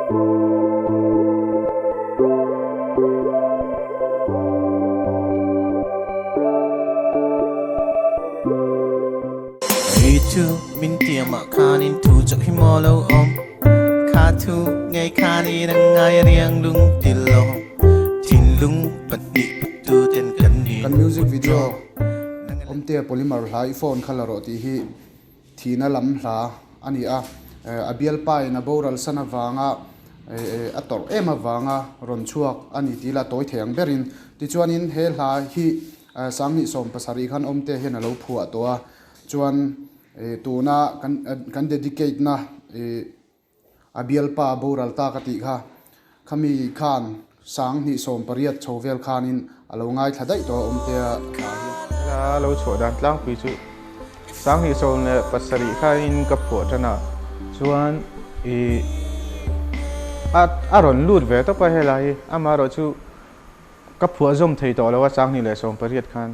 Hei chu min tiamah khanin thu chauh hi maw lo awm Kha thu ngei khanin a ngai riang lung ti lo Thinlung pahnih putu ten kan ni Kan music video Awmtea Polymer hla i phone kha la rawh tih hi Thihna lam hla a ni a, a bialpa in a boral san avanga a tawrh em avanga rawn chhuak a ni tih la tawi thei ang berin. Tichuanin he hla hi 2017 khan Awmte hian a lo phuah tawh a, chuan tuna kan dedicate na A bialpa a boral ta ka tih kha. Khami khan 2018 chho vel khanin a lo ngaithla daih tawh a Awmtea hla hi. Hla lo chhuah dan tlangpui chu 2017 khanin ka phuah tan a, chuan ih a a rawn lut ve tawp a helai hi, amaherawh chu ka phuah zawm thei tawh lo a 2018 khan.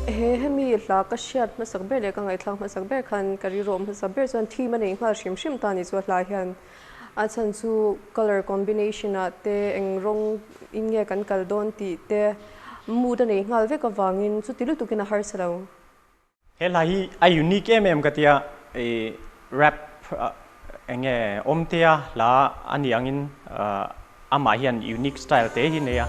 He hemi hla ka hriat hmasak ber leh ka ngaihthlak hmasak ber khan ka riruam hmasa ber chuan theme a nei nghal hrim hrim ta ni chu a hla hian a chhan chu colour combination ah te eng rawng in nge kan kal dawn tih te mood a nei nghal vek avangin chuti lutukin a harsa lo. He hla hi a unique em em ka tia i rap enge awmtea hla a nih angin amah hian unique style te hi nei a.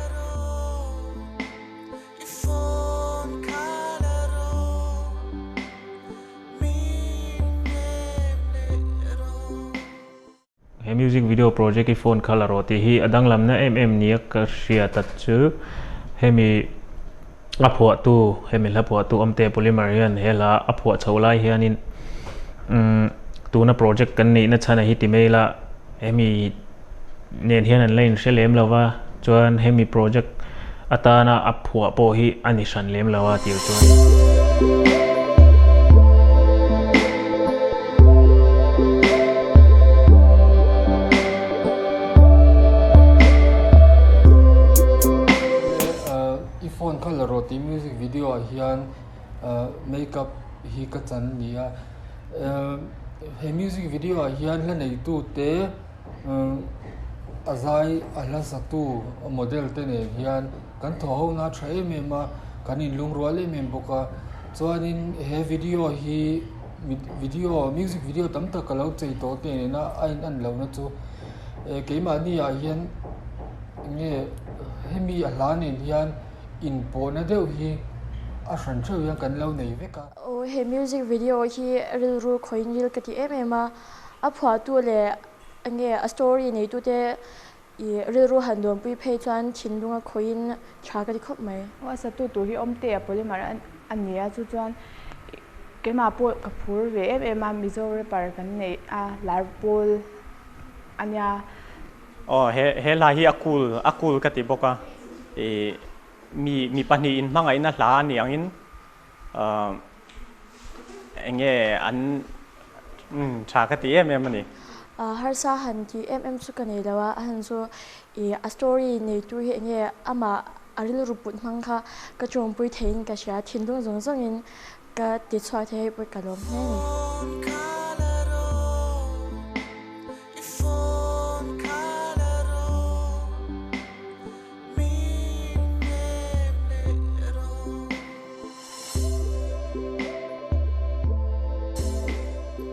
He music video project i phone kha la rawh tih hi a danglamna em em nia ka hriat a chu hemi a phuahtu hemi hla phuahtu Awmte Polymer hian he hla a phuah chho lai hianin umm tuna project kan neihna chhan a hi ti mai ila hemi nen hian an la inhre lem lo va chuan hemi project atana a phuah pawh hi a ni hran lem lo a tir chuan. I phone kha la rawh tih music video ah hian makeup hi ka chan a ni a he music video ah hian hla neitu te A zai a hla satu model te nen hian kan thaw ho na tha em em a, kan inlungrual em em bawk a. Chuanin he video hi video music video tam tak ka lo chei tawh te nena a in an lohna chu keimahni ah hian enge hemi a hla nen hian inpawhna deuh hi a hran theuh hian kan lo nei vek a. Aw he music video hi rilru khawiin ril ka ti em em a, a phuahtu leh Enge a story neitute i rilru han dawnpui phei chuan thinlunga khawiin tha ka ti khawp mai. Aw a satu tur hi awmte a polymer a ni a chu chuan keimah pawh ka phur ve em em a Mizo rapper kan neih a lar pawl a nia. Aw he he hla hi a cool a cool ka ti bawk a ih mi mi pahnih in hmangaihna hla a ni angin Enge an tha ka ti em em a ni. Harsa han tih em em chu ka nei lo a, a han chu ih a story neitu hi enge amah a rilru put hmang kha ka chawmpui theiin ka hria, thinlung zawng zawngin ka ti chhuak thei hei pawh ka lawm hle a ni.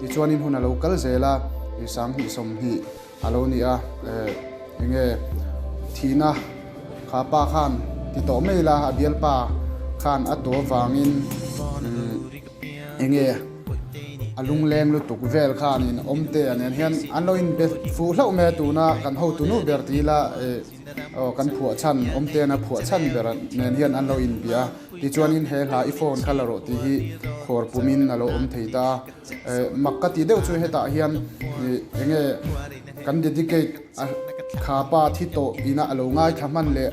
Tichuanin hun a lo kal zel a, i 2020 a lo ni a, enge thihna kha pa khan ti tawh mai ila a bialpa khan a tu avangin enge a lungleng lutuk vel khanin awmte a nen hian an lo inbe fuh hlauh mai a tuna kan hotu nu ber ti ila. Aw kan phuah chhan awmtena phuah chhan ber nen hian an lo inbia a, tichuanin he hla i phone kha la rawh tih hi khawr pumin a lo awm thei ta a, mak ka tih deuh chu hetah hian enge kan dedicate a. Kha pa thi tawh ina a lo ngaithla hman leh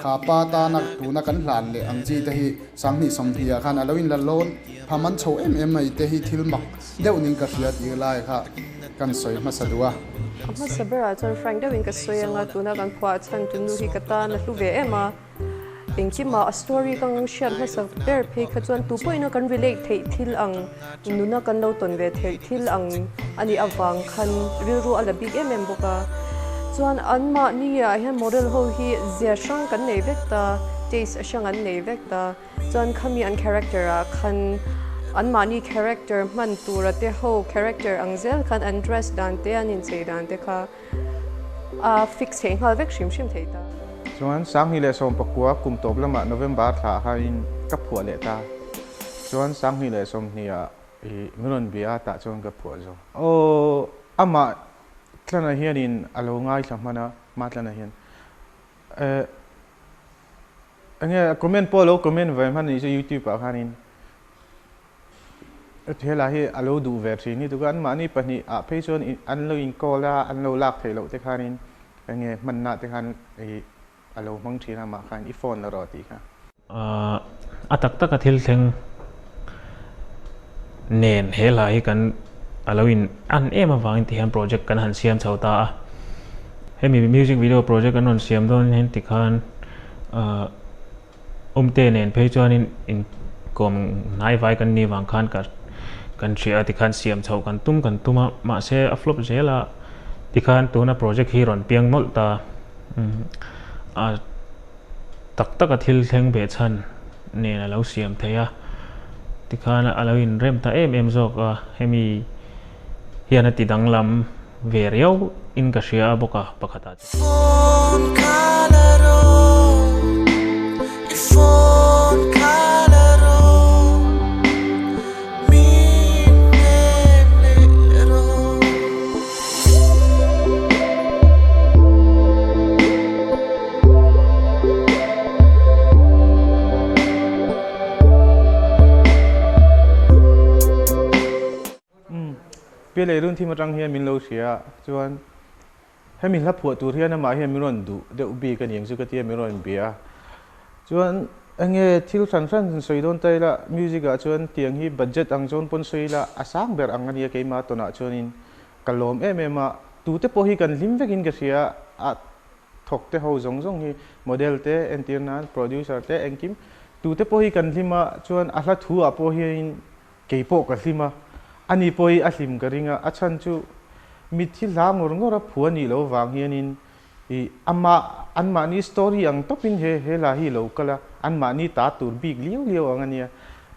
kha pa tana tuna kan hlan leh ang chi te hi 20 20 ah khan a lo inla lawn pha man chho em em mai te hi thil mak deuh ning ka hria tih lai kha kan sawi hmasa duh a. A hmasa berah chuan Frank deuhin ka sawi anga tuna kan phuah chhan tu nu hi ka tan a hlu ve em a. Engkimah a story ka hriat hmasa ber phei kha chuan tu pawhin a kan relate theih thil ang nuna kan lo tawn ve theih thil ang a nih avang khan rilru a la bik em em bawk a. Chuan anmahni ah hian model ho hi zia hrang kan nei vek ta, taste hrang an nei vek ta. Chuan khami an character ah khan anmahni character hman tura te ho character ang zel khan an dress dan te an inchei dan te kha a fix theih nghal vek hrim hrim thei ta. Chuan 2019 kum tawp lamah November thla ah khanin ka phuah leh ta. Chuan 2020 ah i min rawn bia a tah chuan ka phuah zo. Aw amah tlana hianin a lo ngaithla hman a, mah tlana hian eh enge comment pawh a lo comment ve hman a nih chu youtube ah khanin. Hela hi a lo duh ve thin hi tuka anmahni pahnih ah phei chuan an lo in call a, an lo lak theih loh te khanin enge hmanna te khan i a lo hmang thin a mah khan i phone la rawh tih kha. A tak taka thil thleng nen he hla hi kan a lo in an em avangin ti hian project kan han siam chho ta a. Hemi music video project kan rawn siam dawn hian tikhan Awmte nen phei chuanin inkawm hnaivai kan nih vang khan ka kan hria a tikhan siam chhoh kan tum kan tum a mahse a flop zel a tikhan tuna project hi rawn piang nawlh ta a tak tak a thil thleng ve chhan nen a lo siam thei a tikhan a lo inrem ta em em zawk a hemi hian a ti danglam ve riau in ka hria a bawk a pakhat ah Pialei run thim atang hian min lo hria chuan Hemi hla phuah tur hian amah hian min rawn duh deuh bik a ni ang chu ka ti a, min rawn bia a. Chuan enge thil hran hran sawi dawn ta ila, music ah chuan tiang hi budget ang chuan pawn sawi ila a sang ber ang a nia keimah tawnah chuanin ka lawm em em a. Tute pawh hi kan hlim vekin ka hria a, thawk te ho zawng zawng hi model te entir nan producer te engkim tute pawh hi kan hlim a, chuan a hla thu ah pawh hianin Kei pawh ka hlim a, ani pawh hi a hlim ka ring a, a chhan chu mitthi hla ngawr ngawr a phu a nih loh vang hianin i amah anmahni story ang tawpin he he hla hi lo kal a, anmahni ta tur bik liau liau ang a nia.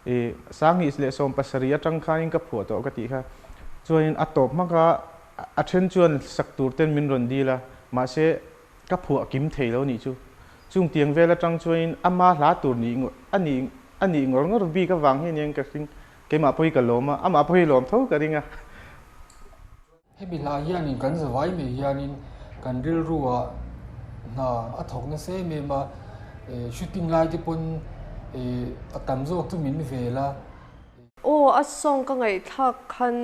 I 2017 atang khanin ka phuah tawh ka tih kha. Chuanin a tawp hmak a, a then chuan sak tur ten min rawn dil a, mahse ka phuah kim thei lo nih chu. Chung tiang vel atang chuanin ama hla tur nih a nih A nih ngawr ngawr bik avang hi aniang ka hring, keimah pawh hi ka lawm a, amah pawh hi lawm tho ka ring a. Hemi hla hianin kan zavai mai hianin kan rilruah hna a thawk nasa em em a, shooting lai te pawn a tam zawk chu min vel a. Aw a song ka ngaihthlak khan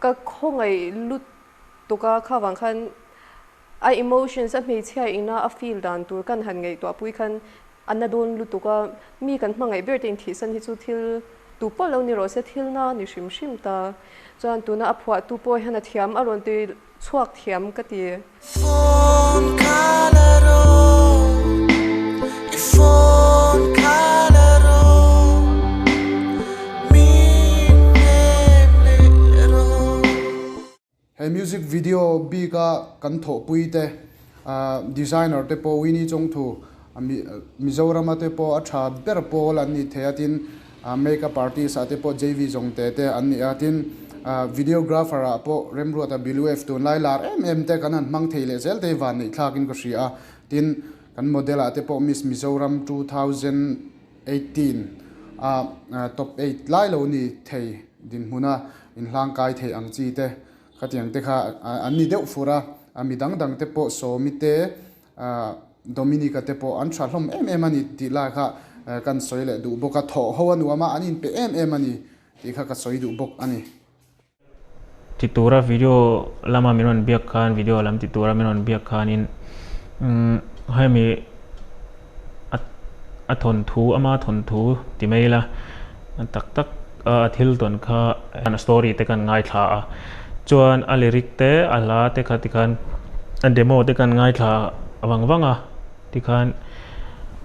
ka khawngaih lutuk a, kha vang khan A emotions a hmeichhia ina a feel dan tur kan han ngaihtuah pui khan a na dawn lutuk a, mi kan hmangaih ber te inthihsan hi chu thil tu pawh lo ni rawh se thil na ni hrim hrim ta. Chuan tuna a phuahtu pawh hian a thiam a rawn ti chhuak thiam ka ti. Phone kha la rawh, i phone kha la rawh, min hnem leh rawh. He music video bika kan thawhpui te, designer te pawh Winnie Chawngthu, Mizorama te pawh a tha ber pawl an ni thei a, tin makeup artist ah te pawh JV Zawngte te an ni a, tin videographer ah pawh Remruata Biluef tunlai lar em em te kan han hmang thei leh zel te hi van neih thlakin ka hria a, tin kan model ah te pawh Miss Mizoram 2018 a top 8 lai lo ni thei dinhmuna inhlangkai thei ang chi te khatiang te kha an ni deuh fur a, a mi dang dang te pawh Sawmi te Dominica te pawh an tha hlawm em em a ni tih lai kha kan sawi leh duh bawk a, thawh ho a nuam a, an inpe em em a ni tih kha ka sawi duh bawk a ni. ti tura video lama min rawn biak khan video lam ti tura min rawn biak khanin hemi a a thawnthu ama thawnthu ti mai ila tak tak a thil tawn kha a story te kan ngaithla a chuan a lyric te a hla te kha tikhan a demo te kan ngaithla vang vang a tikhan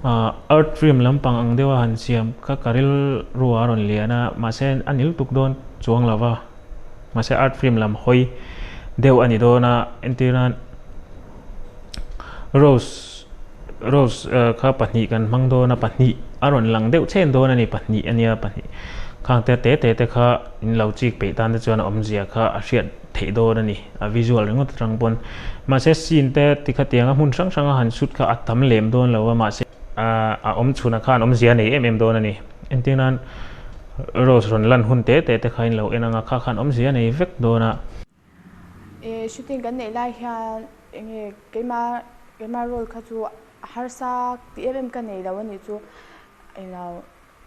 ah art film lampang ang deuha han siam kha ka rilru a rawn lian a mahse a nil tuk dawn chuang lo va mahse art film lam hawi deuh a ni dawn a entir nan. Rose rose kha pahnih kan hmang dawn a pahnih a rawn lang deuh chhen dawn a ni pahnih a nia pahnih khang te te te te kha in lo chik peih tan te chuan a awmzia kha a hriat theih dawn a ni a visual ringawt atang pawn mahse scene te tikhatiang a hmun hrang hrang a han shoot kha a tam lem dawn lo a mahse a awm chhunah khan awmzia a nei em em dawn a ni entir nan rose rawn lan hun te te te kha in lo en ang a kha khan awmzia a nei vek dawn a. E shooting kan neih lai hian enge keima keima role kha chu harsa tih em em ka nei lo a nih chu englo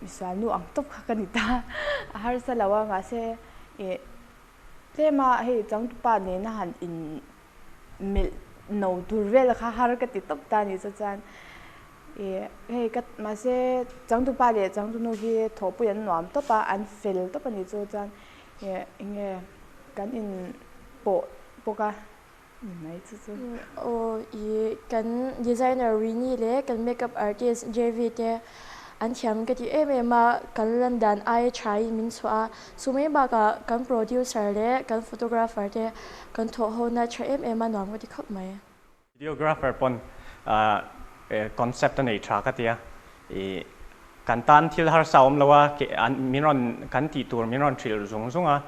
misual nu ang tawp kha ka ni ta a harsa lo a mahse e tlema hei changtupa nena han in melh no tur vel kha har ka ti tawp ta a nih chu chuan e hei ka mahse changtupa leh changtunu hi thawhpui an nuam tawp a an fel tawp a nih chu chuan e enge Kan in pawh bawk a ni mai chu chu. Aw i kan designer Winnie leh kan makeup artist JV te an thiam ka ti em em a, kan lan dan aia tha in min chhuah a, chu mai bakah kan producer leh kan photographer te kan thawh ho na tha em em a nuam ka ti khawp mai. Videographer pawn concept a nei tha ka tia, i kan tan thil harsa awm lo a, min rawn kan tih tur min rawn hrilh zung zung a,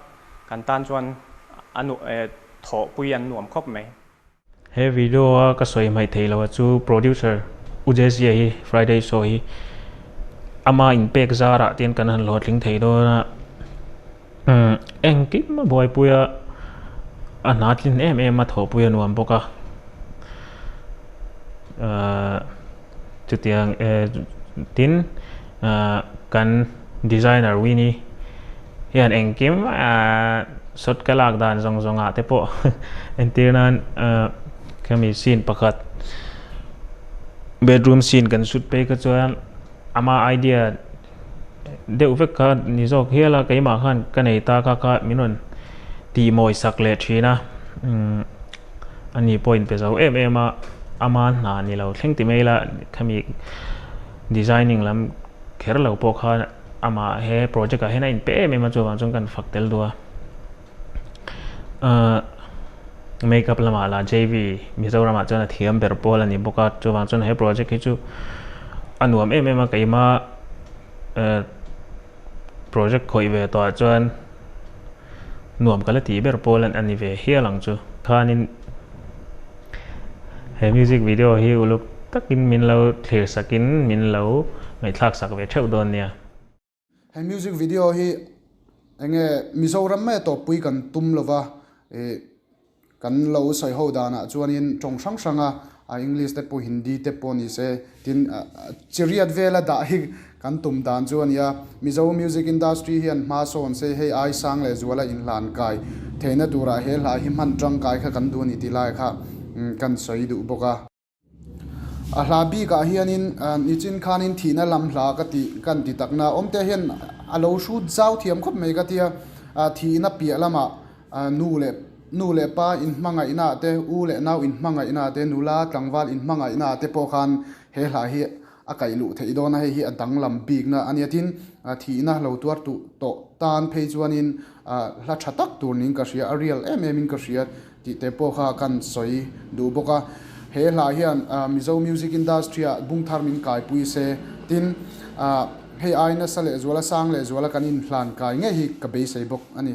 kan tan chuan a thawhpui an nuam khawp mai. He video a ka sawi hmaih theih loh a chu producer U Jazia hi Friday show hi ama inpek zarah te hian kan han hlawhtling thei dawn a, Engkim a buaipui a, a hna tlin em em a thawhpui a nuam bawk a. Ahh chutiang tin ahh kan designer Winnie hian engkim ahh shot ka lak dan zawng zawng ah te pawh entir nan ahh khami scene pakhat bedroom scene kan shoot phei kha chuan ama idea deuh vek kha ni zawk hial a keimah khan ka nei ta kha kha min rawn tih mawi sak leh thin a umm ani pawh in pe zo em em a ama hna ni lo thleng ti mai la khami designing lam kher lo pawh khan amah he project ah hian a in pe em em a chuvang chuan kan fak tel duh a ahh makeup lamah lah J_V Mizoram ah chuan a thiam ber pawl a ni bawk a chuvang chuan he project hi chu a nuam em em a keimah eh project khawih ve tawh ah chuan nuam ka la tih ber pawl a ni ve hial ang chu khanin he music video hi uluk takin min lo thlir sakin min lo ngaihthlak sak ve theuh dawn nia. He music video hi enge Mizoram mai a tawppui kan tum lova ih kan lo sawi ho danah chuanin tawng hrang hrang a a English te pawh Hindi te pawh ni se tin chiriat vela dah hi kan tum dan chu a ni a. Mizo music industry hian hma sawn se hei ai sang leh zuala inhlan kai theihna turah he hla hi hman tangkai kha kan duh a ni tih lai kha kan sawi duh bawk a. A hla bikah hianin nichin khanin thihna lam hla ka tih kan ti takna awmte hian a lo hrut zau thiam khawp mai ka tia thihna piah lamah nu leh nu leh pa inhmangaihna te u leh nau inhmangaihna te nula tlangval inhmangaihna te pawh khan he hla hi a kaih luh theih dawn a hei hi a danglam bikna a nia tin thihna lo tuar tuh tawh tan phei chuanin hla tha tak tur niin ka hria a real em em in ka hria. Tih te pawh kha kan sawi duh bawk a. He hla hian Mizo music industry ah bung thar min kaipui se tin hei ai nasa leh zuala sang leh zuala kan inhlan kai ngei hi ka beisei bawk a ni.